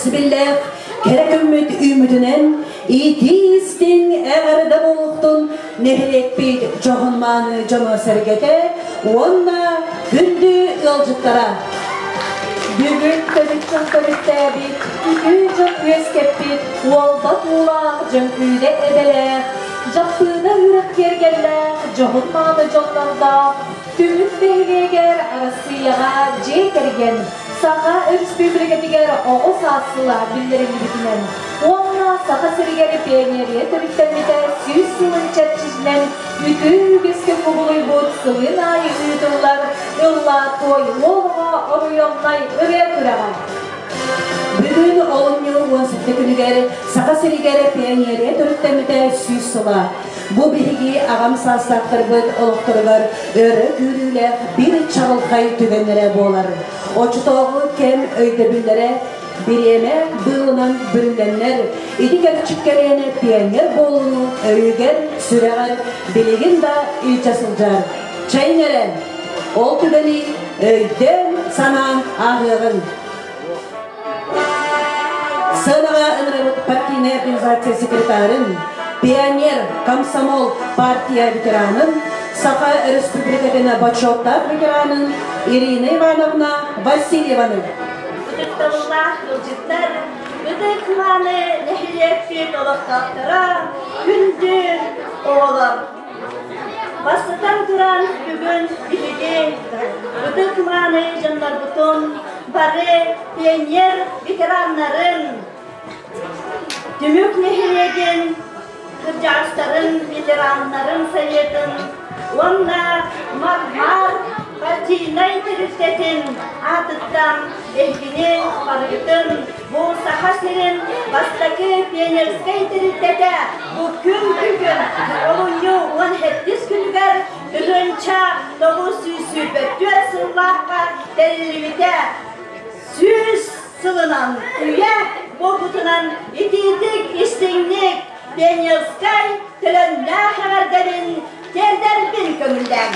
кэрэхсибиллээх кэрэ күммүт үүммүтүнэн итии-истиҥ эҕэрдэ буолуохтун нэһилиэкпит дьоһун-мааны дьоно-сэргэтэ уонна күндү ыалдьыттара! Бүгүн төрүт дьон төрүттээбит, үтүө дьон үөскэппит, уолбат уулаах, дьөҥкүүдэ эбэлээх, дьаппыына үрэх киэргэллээх, дьоһун-мааны дьоннордоох Түмүк нэһилиэгэр Арассыыйаҕа дьиэ кэргэн Саха Өрөспүүбүлүкэтигэр оҕо саас сыла биллэриллибитинэн уонна Саха сиригэр пионерия төрүттэммитэ 100 сылын чэрчитинэн үтүө үгэскэ кубулуйбут сылын аайы ыытыллар Ыллаа туой уол оҕо оройуоннай ырыа күрэҕэ. Бүгүн олунньу 17 күнүгэр Саха сиригэр пионерия төрүттэммитэ 100 сыла. Бу биһиги аҕам саастаахтарбыт олохторугар өрө күүрүүлээх биир чаҕылхай түгэннэрэ буолар. Оччотооҕу кэм өйдөбүллэрэ бириэмэ быылынан бүрүллэннэр, ити кэрчик кэриэнэ пионер буолууну өйүгэр, сүрэҕэр билигин да илдьэ сылдьар. Чэйин эрэ, ол түгэни өйдөөн санаан ааһыаҕыҥ. Сыанаҕа ыҥырабыт партийнай организация секретарын, пионер, комсомол, партия ветеранын, Саха Өрөспүүбүлүкэтин бочуоттаах ветеранын Ирина Ивановна Васильеваны. Ытыктабыллаах ыалдьыттар, ытык мааны нэһилиэкпит олохтоохторо, күндү оҕолор! Бастатан туран, бүгүн биһиги ытык мааны дьоннорбутун бары пионер ветераннарын, Түмүк нэһилиэгин кырдьаҕастарын ветераннарын советын уонна Мармар партийнай тэрилтэтин аатыттан эһигини барыгытын бу Саха сирин бастакы пионерскай тэрилтэтэ бу күн бүгүн олунньу 17-ис күнүгэр 1924 сыллаахха тэриллибитэ 100 сылынан үйэ буолбутунан итиитик истиҥник пионерскай төлөннөөх эҕэрдэбин тиэрдэрбин көҥүллээҥ.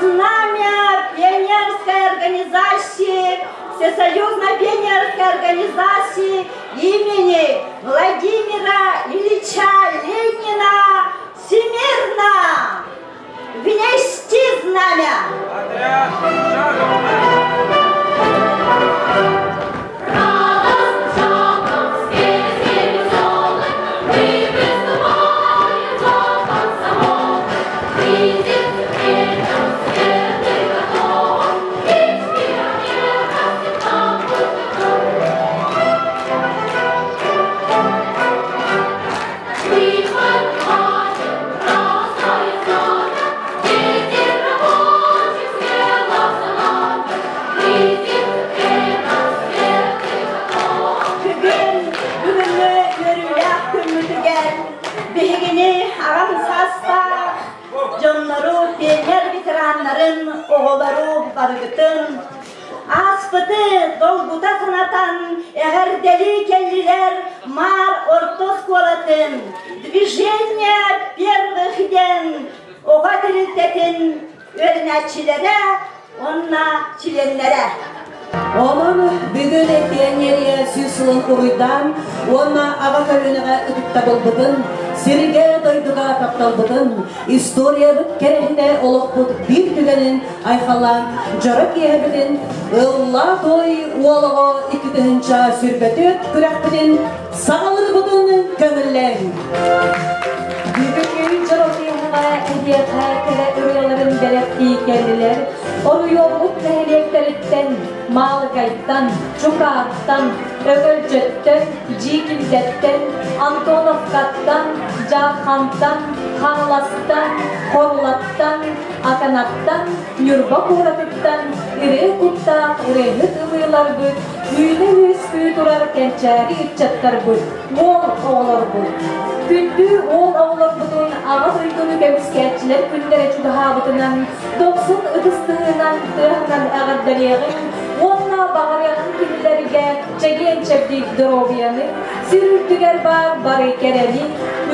Знамя пионерской организации, Всесоюзной пионерской организации имени Владимира Ильича Ленина Смирно! Внести знамя! Отряд, шагом марш! Радость шагом сельский веселый, Мы выступаем за комсомол. Видит ветер светлый готов, Ведь пионеров всегда будет Мы подхватим красное знамя, Ветер рабочих смело знамя, Видит этот светлый готов. Бүгүн бүгүҥҥү үөрүүлээх күммүтүгэр биһигини аҕам саастаах дьоннору, пионер ветераннарын, оҕолору барыгытын ааспыты долгута санатан эҕэрдэлии кэллилэр Маар орто оскуолатын «Движение первых» диэн оҕо тэрилтэтин үөрэнээччилэрэ уонна чилиэннэрэ. Онон бүгүн пионерия 100 сылын уруйдаан уонна аҕа көлүөнэҕэ ытыктабылбытын, сиргэ дойдуга тапталбытын, историябыт кэрэһитэ олохпут биир түгэнин айхаллаан дьоро киэһэбитин ылла той уол оҕо 2024 күрэхпитин саҕалыырбытын көҥүллээҥ. Бүгүҥҥү дьоро киэһэҕэ эһиэхэ кэрэ ырыаларын бэлэхтии кэллилэр. Оройуоммут нэһилиэктэриттэн, Маалыкайтан, Чукааттан, Өкөлдьөттөн, Дьиикимдэттэн, Антоновкаттан, Дьаархантан, Хаҥаластан, Хорулаттан, Аканаттан, Ньурба куоратыттан ырыа куттаах ырыаһыт ымыыларбыт, үүнэ-үөскүү турар кэнчээри ыччаттарбыт, уол оҕолорбут. Күндү уол оҕолорбутун аҕа дойдуну көмүскээччилэр күннэрэ чугаһаабытынан, дохсун ытыс тыаһынан тыаһынан эҕэрдэлиэҕиҥ уонна баҕарыаҕыҥ кинилэргэ чэгиэн-чэбдик доруобуйаны, сир үрдүгэр баар бары кэрэни,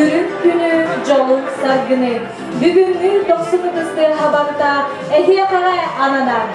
үрүҥ күнү, дьолу, саргыны. Бүгүҥҥү дохсун ытыс тыаһа барыта эһиэхэҕэ ананар.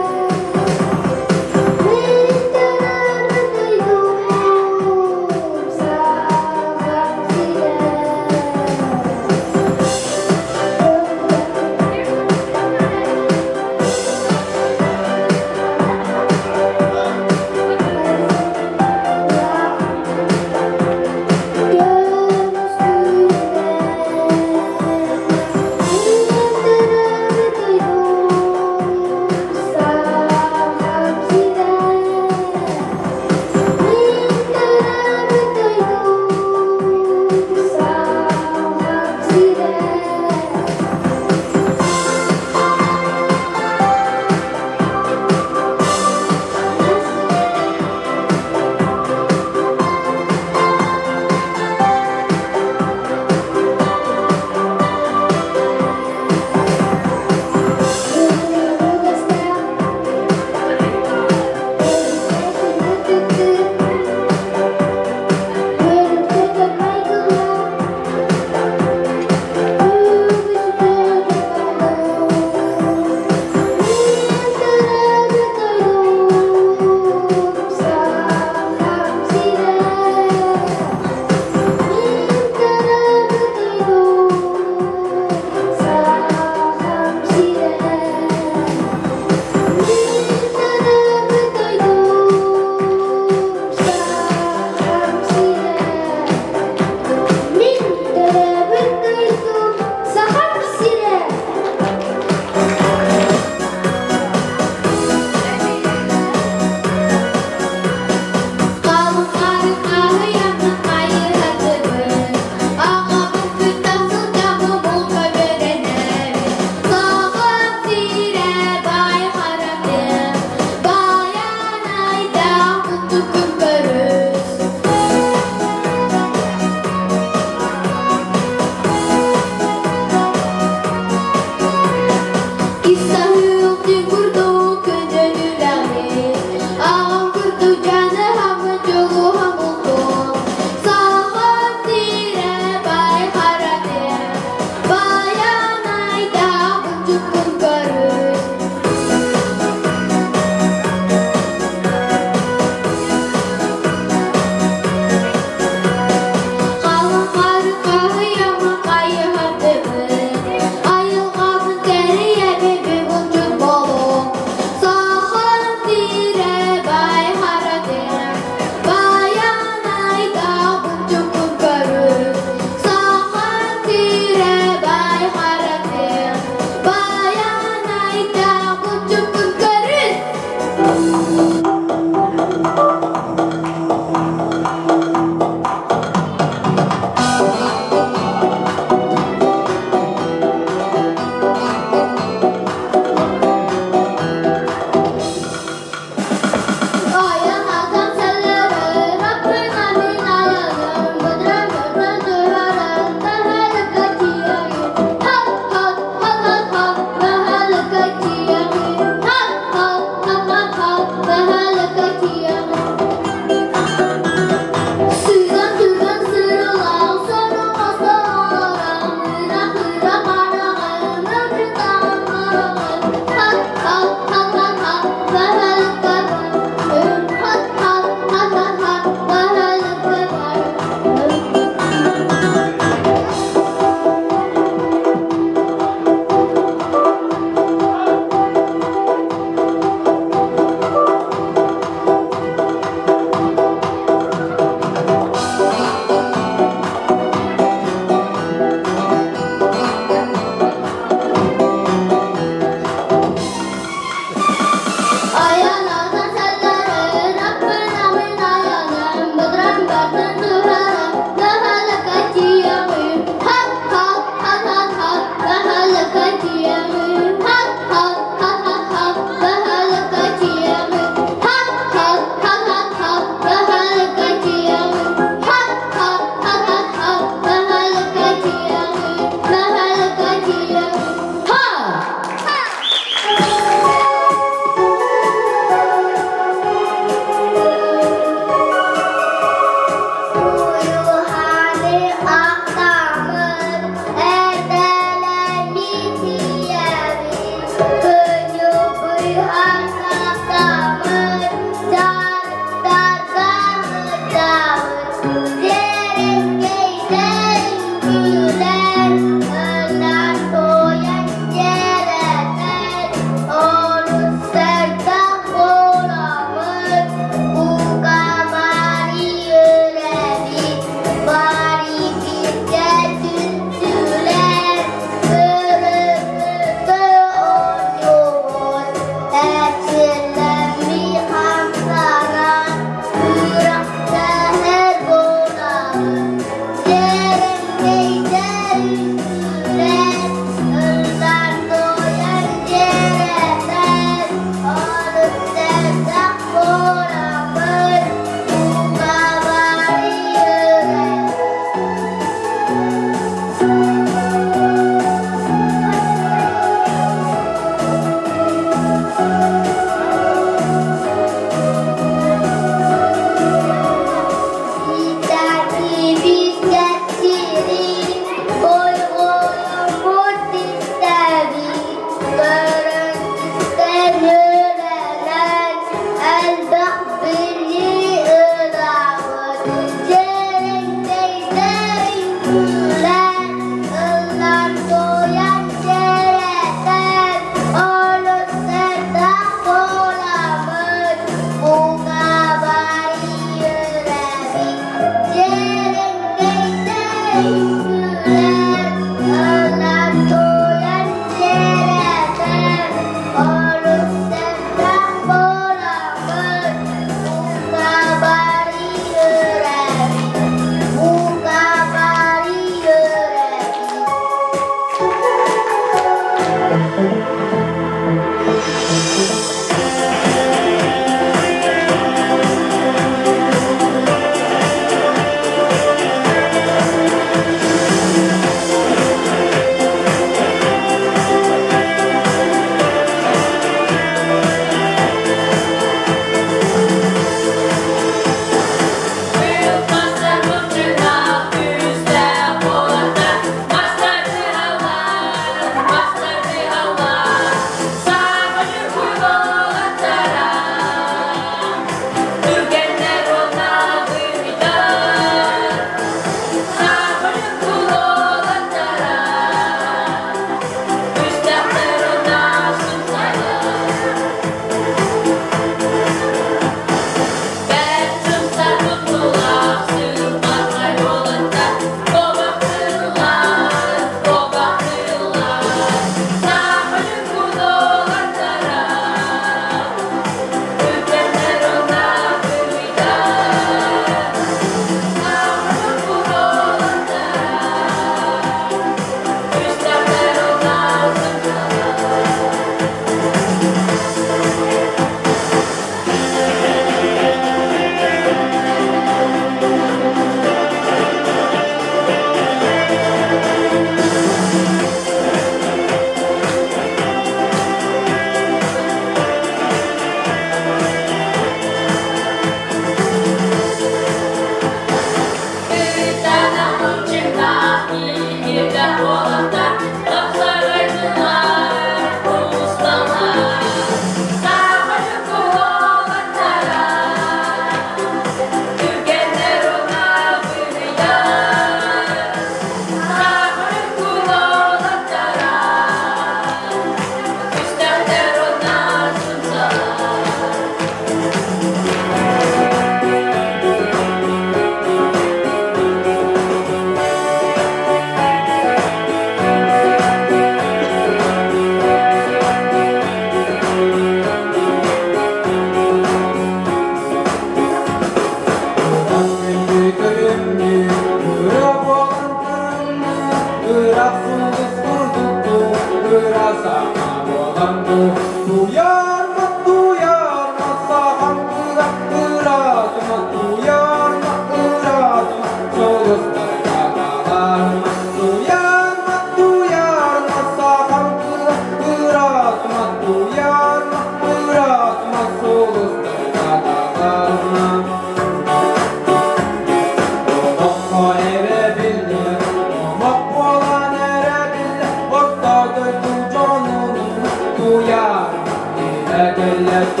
Туйарма.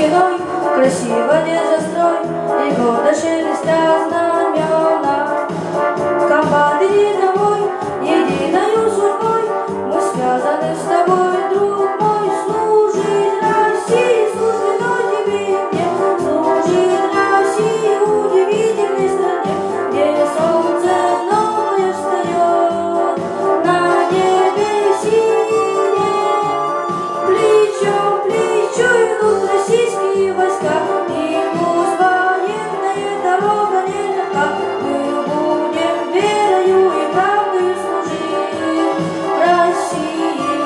стеной, красиво держа строй и гордо шелестя знамена. Комбат рядовой, единою судьбой мы связаны с тобой, друг мой, служить России суждено тебе и мне, служить России, удивительной стране, где солнце новое встает на небе синем. Плечом к плечу идут российские войска, и пусть военная дорога нелегка, мы будем верою и правдою служить России.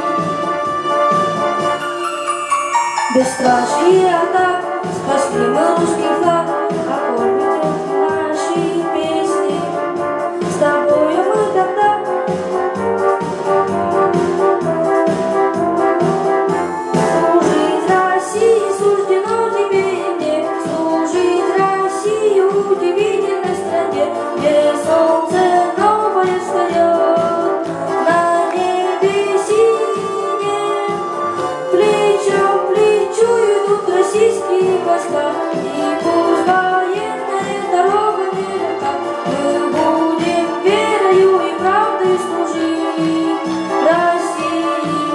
Бесстрашие атак, спасли мы русский флаг, а коль наши песни, с тобою мы тогда. Служить России суждено тебе и мне, служить России, удивительной стране, где солнце новое встает на небе синем. Плечом к плечу идут российские войска, и пусть военная дорога нелегка, мы будем верою и правдой служить России.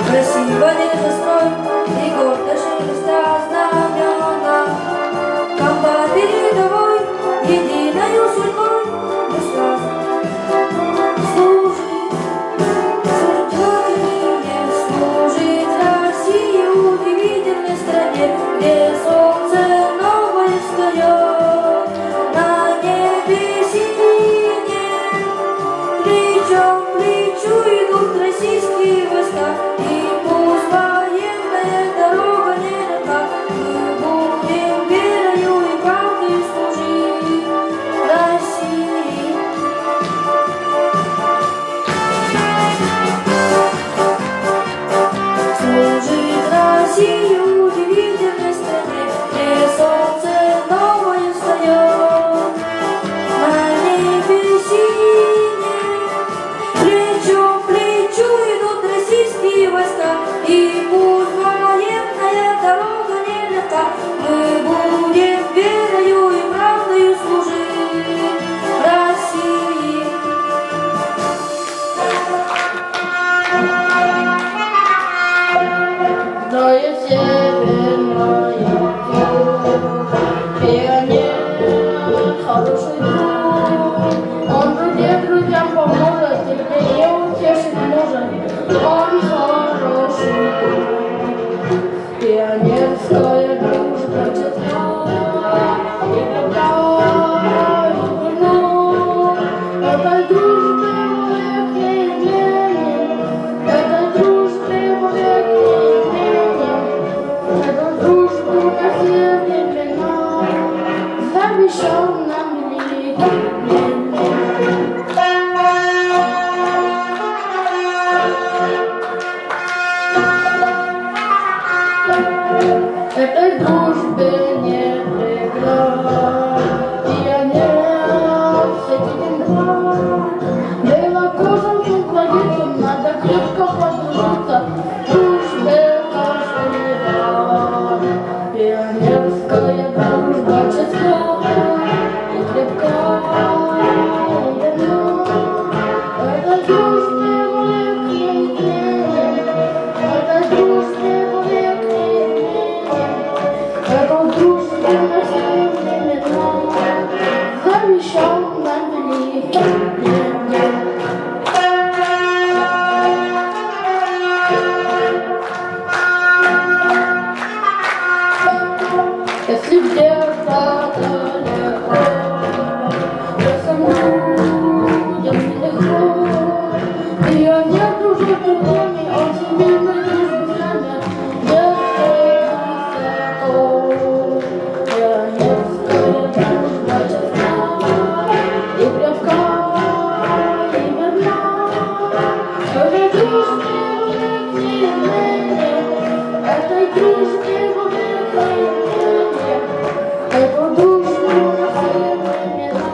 Красиво держа строй и гордо шелестя знамена. Комбат передовой, единою судьбой мы связаны. Служить, суждено тебе и мне, служить России, удивительной стране, где солнце новое встает на небе синем. Плечом к плечу идут российские войска, и пусть военная дорога нелегка, мы будем верою и правдой служить России. Служить России, удивительной стране, где солнце новое встает на небе синем. Плечом к плечу идут российские войска, и пусть военная дорога нелегка, мы будем верою и правдою служить России. Знает северная юг, пионер, хороший друг. Он друзья друзьям поможет, и в утешить может. Он хороший друг. Пионерская дружба честна и крепка, и верна. Этой дружбе вовек не изменим, этой дружбе вовек не изменим. Эту дружбу на все времена завещал нам великий Ленин. Этой дружбе нет преград, пионер все день Белокожим младенцам надо крепко подружиться, дружбе каждый рад. Пионерская дружба честна и крепка, и верна. Этой дружбе вовек не изменим, этой дружбе вовек не изменим. Эту дружбу на все времена завещал нам великий Ленин. Если где-то далеко, лесом людям нелегко, пионер дружит другими, он всемирной дружбы знамя держит высоко. Пионерская дружба честна и крепка, и верна. Этой дружбе вовек не изменим, этой дружбе вовек Эту дружбу на все времена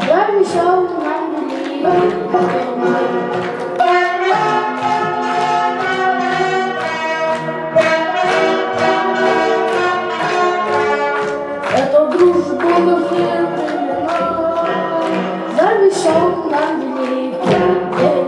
завещал нам великий май. Эту дружбу на все времена завещал нам великий май.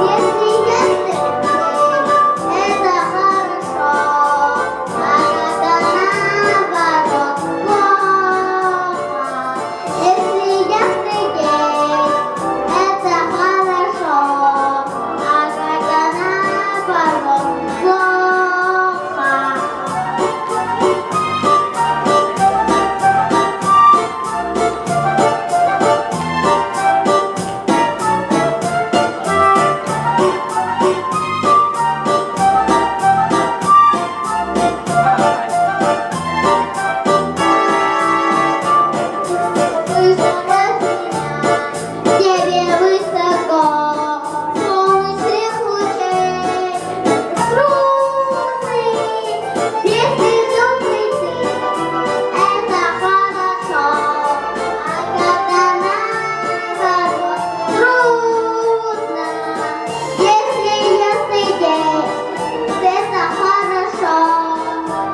Если ясный день, это хорошо, а когда наоборот плохо. Если ясный день, это хорошо, а когда наоборот плохо. Высоко тебе высоко, солнечных лучей струны. Если добрый ты, это хорошо, а когда наоборот трудно. Если ясный день, это хорошо,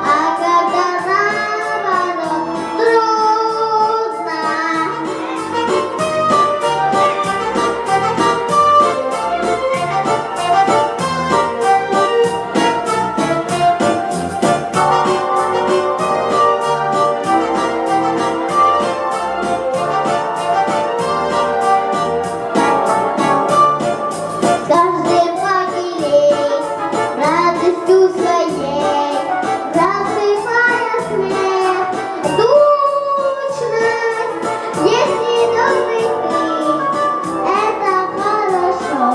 а когда наоборот трудно. Каждый поделись радостью своей, рассыпая смех, тучность. Если добрый ты, это хорошо,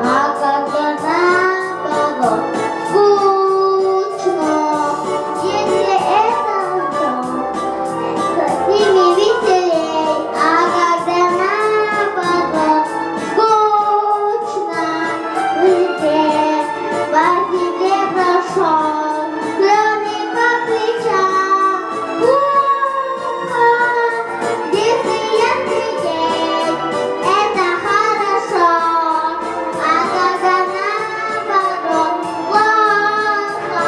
а когда наоборот скучно. Если это то, с ними веселей, а когда наоборот скучно. Везде по земле прошел, кроме по плечам. Плохо, если ясный день, это хорошо, а когда наоборот плохо.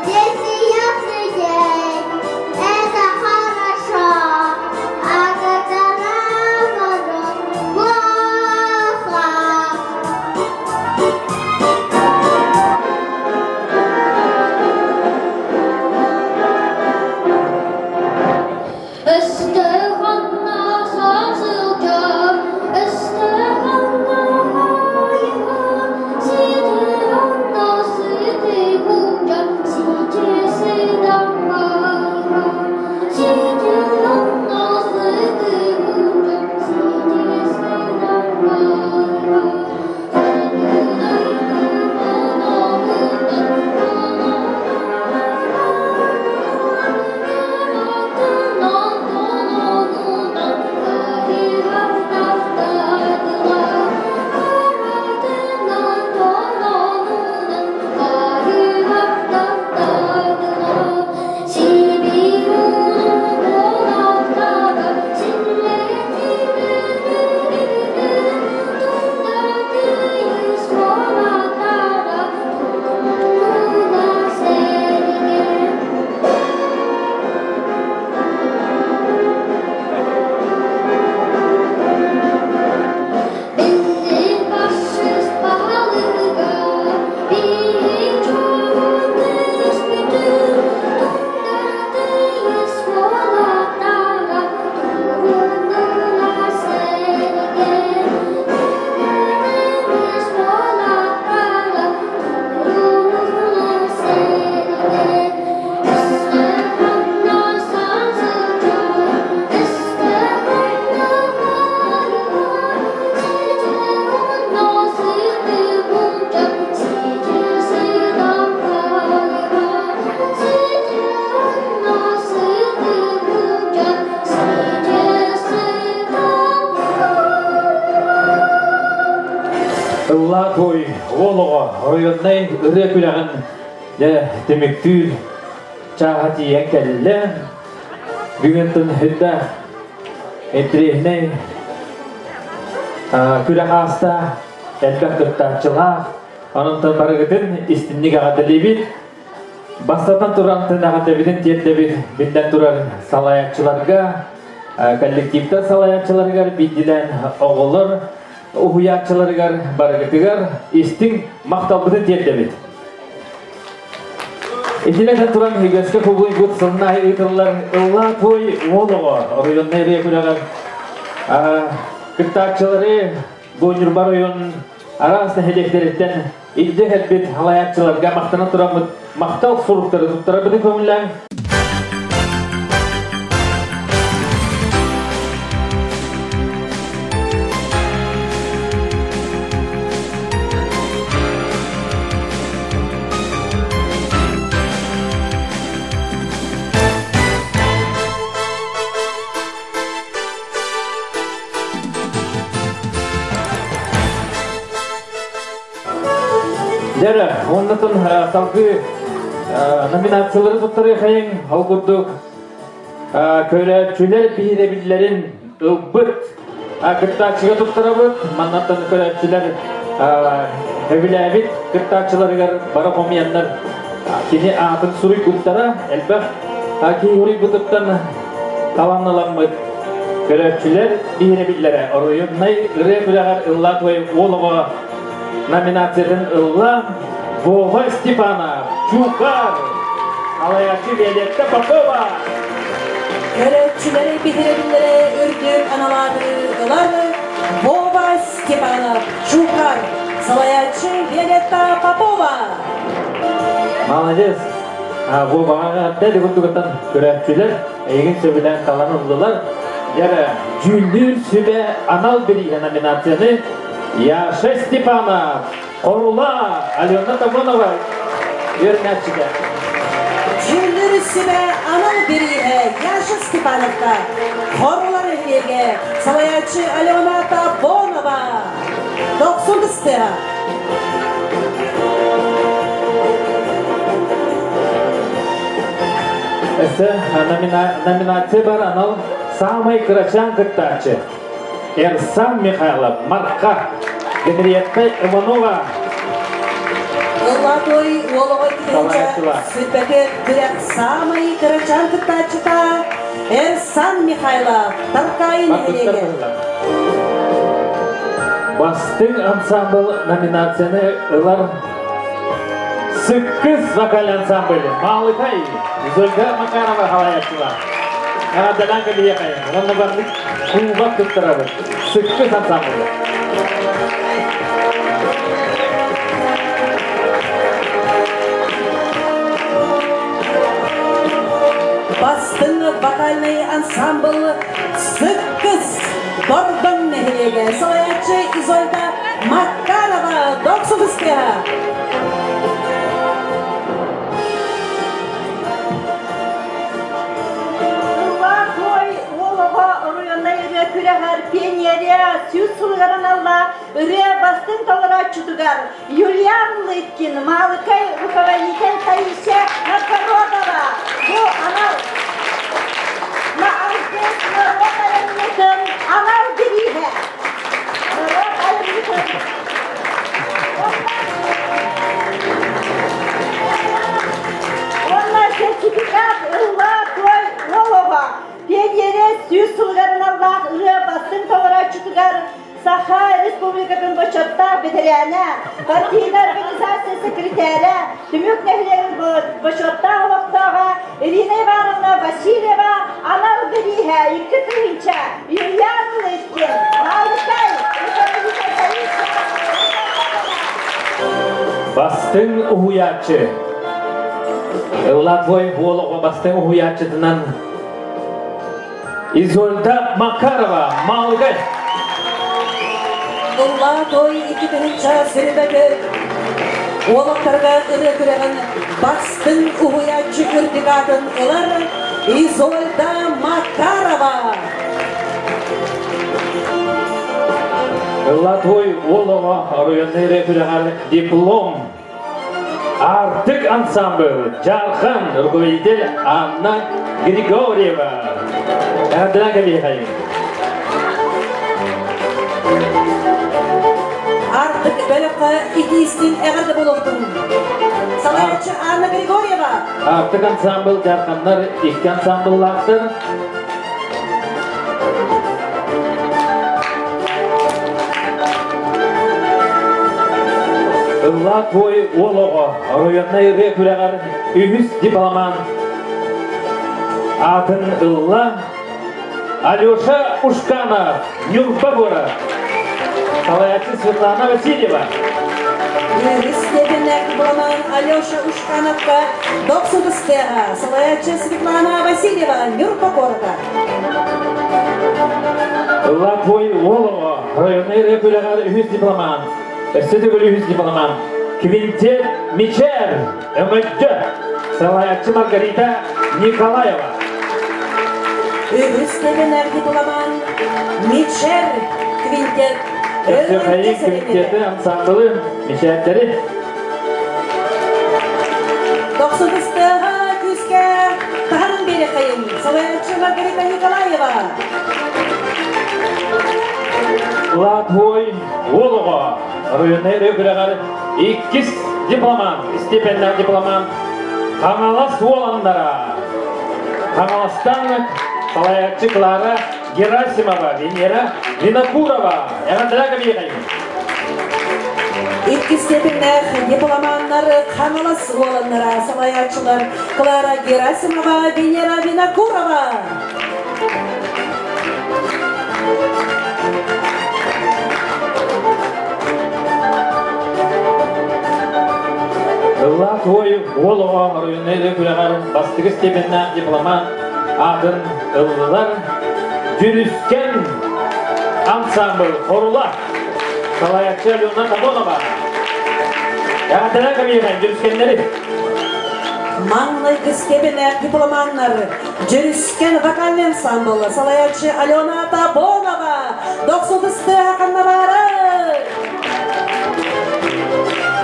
Если ясный день, это хорошо, а когда наоборот плохо. Ыллаа туой уол оҕо оройуоннай ырыа күрэҕин дьэ түмүктүүр чааһа тиийэн кэллэ. Бүгүн тын үрдээх интириэһинэй күрэх ааста, элбэх кыттааччылаах. Онон барыгытын истинник эҕэрдэлиибит. Бастатан туран тынаҕытэбитин тиэрдэбит биллэн турар салайааччыларга, коллективтар салайааччыларыгар биирдилээн оҕолор. уһуйааччыларыгар барыгытыгар истиҥ махталбытын тиэрдэбит. Итинэн туран үгэскэ кубулуйбут сылын аайы ыытыллар Ыллаа туой уол оҕо оройуоннай ырыа күрэҕэр кыттааччылары бу Ньурба оройуонун араас нэһилиэктэриттэн илдьэ кэлбит халайааччыларга махтана тураммыт махтал суруктары туттарабытын көҥүллээҥ. Дьэрэ, оннотон салгыы номинациялары туттарыахайыҥ. Ол курдук көрөөччүлэр биһирэбиллэрин ылбыт кыттааччыга туттарабыт. Маннаттан көрөөччүлэр сөбүлээбит кыттааччыларыгар бары хомуйаннар кини аатын суруйбуттара элбэх киһи суруйбутуттан таланналаммыт көрөөччүлэр биһирэбиллэрэ оройуоннай ырыа күрэҕэр ыллаа туой уол оҕо номинациятын ылла Вова Степанов, Чукар, салайааччы Виолетта Попова. Көрөөччүлэри биһирэбиллэрэ үрдүк аналааты ылар Вова Степанов, Чукар, салайааччы Виолетта Попова. Молодец! Воваҕа эҕэрдэ курдугуттан көрөөччүлэр эйигин сөбүлээн талан ыллылар. Дьэрэ, дьүүллүүр сүбэ анал бирииһэ номинацияны Яша Степанов, Хорула, Алена Табонова үөрэнээччитэ. Дьүүллүүр сүбэ анал бирииһэ Яша Степановка, Хорулар нэһилиэгэ, салайааччы Алена Табонова. Дохсун ыстыа. Өссө номинация бар анал самай кырачаан кыттааччы. Эрсан Михайлов, Марха, Генриетта Иванова. Ыллатой уолоҕой киһинчэ сүппэти күрэх самай кырачаан кыттааччыта Эрсан Михайлов, Таркаайы нэһилиэгэ. Бастыҥ ансамбл номинацияны ылар Сыккыс вокальный ансамбль Малыкай Изольда Макарова халаяччылар. Эҕэрдэлээн кэлиэхэй. Уонна барбыт кубок туттарабыт. Сыккыс ансамбль. Бастыҥ вокальный ансамбль Сыккыс Бордоҥ нэһилиэгэ салайааччы Изольда Макарова Доксовская. Ыллаа-туой уол оҕо оройуоннай ырыа күрэҕэр пионерия сүүс сылыгар аналлаах ырыа бастыҥ толорооччутугар Юлиан Лыткин, Маалыкай руководитель Таисия Новгородова бу анал норуот айымньытын анал бирииһэ. Норуот айымньытын Уонна сертификат ылла-той уол оҕо пионерия 100 сылыгар аналлаах ырыа бастыҥ толорооччутугар Саха Республикатын бочуоттаах бэтэрээнэ, партийнай организация секретаря, Түмүк нэһилиэгин бочуоттаах олохтооҕо Ирина Ивановна Васильева анал бирииһэ 2 тыһыынча Юлиан Лыткин, Маалыкай, руководитель полиция. Бастыҥ уһуйааччы. Ыллаа-туой уол оҕо бастыҥ уһуйааччытынан Изольда Макарова, Маалыкай. Ыллаа-той 2 тыһыынча сүүрбэ Уолаттарга ырыа күрэҕин бастыҥ уһуйааччы үрдүк аатын ылар Изольда Макарова. Ыллаа-туой уол оҕо оройуоннай ырыа күрэҕэр диплом Артык ансамбль Дьаархан, руководитель Анна Григорьева. Эҕэрдэлээн кэлиэхэйиҥ. Артык бөлөххө итиистин эҕэрдэ буолуохтун. Салайааччы Анна Григорьева. Артык ансамбль Дьаарханнар икки ансамбллаахтар. Ыллаа туой уол оҕо оройуоннай ырыа күрэҕэр үһүс дипломант аатын ылла Алеша Ушканов, Ньурба куорат. Салайааччы Светлана Васильева. Үһүс степеннээх дипломант Алеша Ушкановка дохсудустыаҕа салайааччы Светлана Васильева, Ньурба куората. Ыллаа туой уол оҕо районнай ырыа күрэҕэр үһүс дипломант Өссө төгүл үһүс дипломант Квинтет Мичээр Өҥөддө салайааччы Маргарита Николаева. Үһүс кэминэр дипломант Мичээр Квинтет Өссө хайыы квинтеты ансамблы Мичээрдэри. Тохсунустааҕа күүскэ таһарын биэрэхэйин салайааччы Маргарита Николаева. Латвой Уол оҕо районнай күрэҕэр иккис дипломант, степеннээх дипломант Хаҥалас уоланнара. Хаҥаластан салайааччы Клара Герасимова, Венера Винокурова. Эҕэрдэлээ кэбиэхэйин! Иккис степеннээх дипломаннар Хаҥалас уоланнара салайааччылар Клара Герасимова, Венера Винокурова. Ыллаа туой уол оҕо оройуоннай күрэҕэр бастакы степеннээх дипломат аатын ыллылар Дьүрүскэн ансамбль Хорула салайааччы Алена Табонова. Эҕэрдэлээн кэбиһиэхэ дьүрүскэннэри! Маҥнайгы степеннээх дипломаннар Дьүрүскэн вокальный ансамбль салайааччы Алена Табонова дохсутустыа ханнабаары!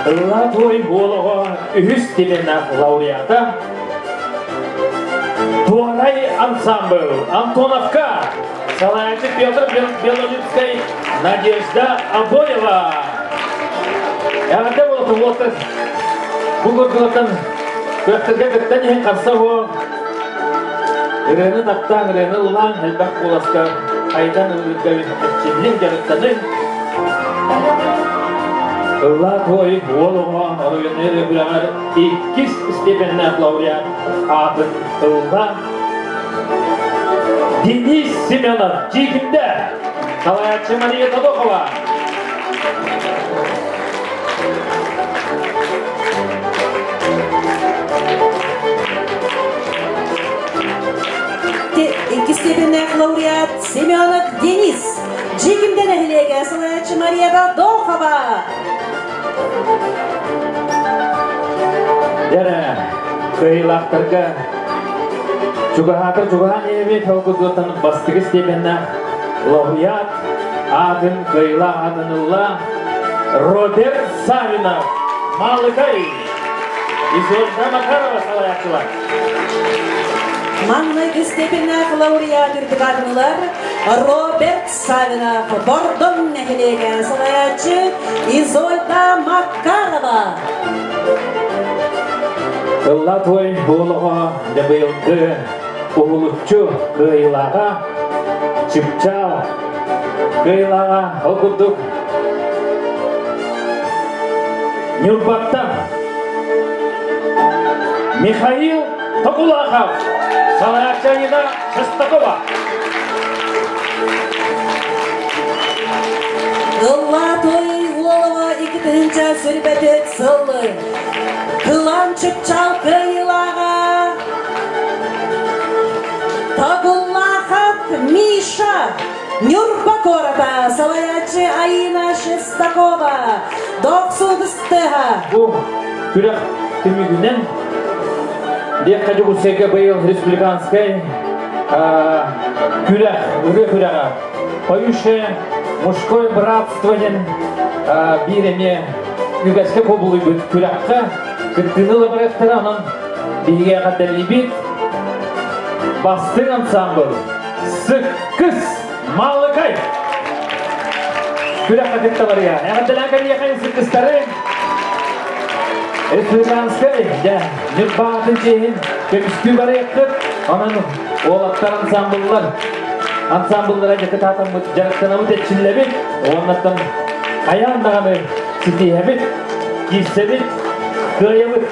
Ылла туой буолоҕо үһүс степеннээх лауреата Туорай ансамбль Антоновка салайааччы Петр Белолюбскай Надежда Обоева. Эҕэрдэ буолтун уолтар бу курдуктан күрэхтэргэ кыттан иһин харса буол ырыаны таптаан ырыаны ыллаан элбэх куоласка хайдан ыллыырга эрчиллин дьарыктанын Ыллаа туой уол оҕо оройуоннай күрэҕэр иккис степеннээх лауреат аатын ылла Денис Семенов Дьиикимдэ салайааччы Мария Тодохова Иккис степеннээх лауреат Семенов Денис Дьиикимдэ нэһилиэгэ салайааччы Мария Дохова Дьэрэ, кыайыылаахтарга чугаһаатар чугаһаан иһэбит ол курдуктан бастакы степеннээх лауреат аатын кыайыылаах аатын ылла Роберт Савинов, Малыкай, Изольда Макарова салайааччылар. Маҥнайгы степеннээх лауреат үрдүк аатынылар Роберт Савинов, Бордоҥ нэһилиэгэ салайааччы Изольда Макарова. Ылла той буолоҕо дьабыйылгы уһулуччу кыайыылааҕа Чыпчаал кыайыылааҕа ол курдук Ньурбаттан Михаил Токулахов, салайааччы Анина Шестакова. Ылла той уолова икки сүрбэтик сыллы. Кылан чыпчал кыайыылааҕа Тагуллахов Миша Ньурба куората салайааччы Аина Шестакова Дохсудустыха Бу күрэх түмүгүнэн диэххэ Дьокуускайга быйыл республиканскай күрэх, ырыа күрэҕэ Поющее мужское братство диэн биир эмиэ үгэскэ кубулуйбут күрэххэ кыттыыны ылабырыахтара онон биһиги эҕэрдэлиибит бастыҥ ансамбль Сыккыс Малыкай күрэххэ кытта барыа. Эҕэрдэлээн кэлиэхэ сыккыстары Республиканскай дьэ Ньурбаатын чиэһин көмүскүү барыаххыт. Онон уолаттар ансамбллар ансамбллара дьакытаатаммыт дьарыктанабыт эрчиллэбит. Уоннаттан хайаан даҕаны ситиһэбит. Киирсэбит, кыайабыт!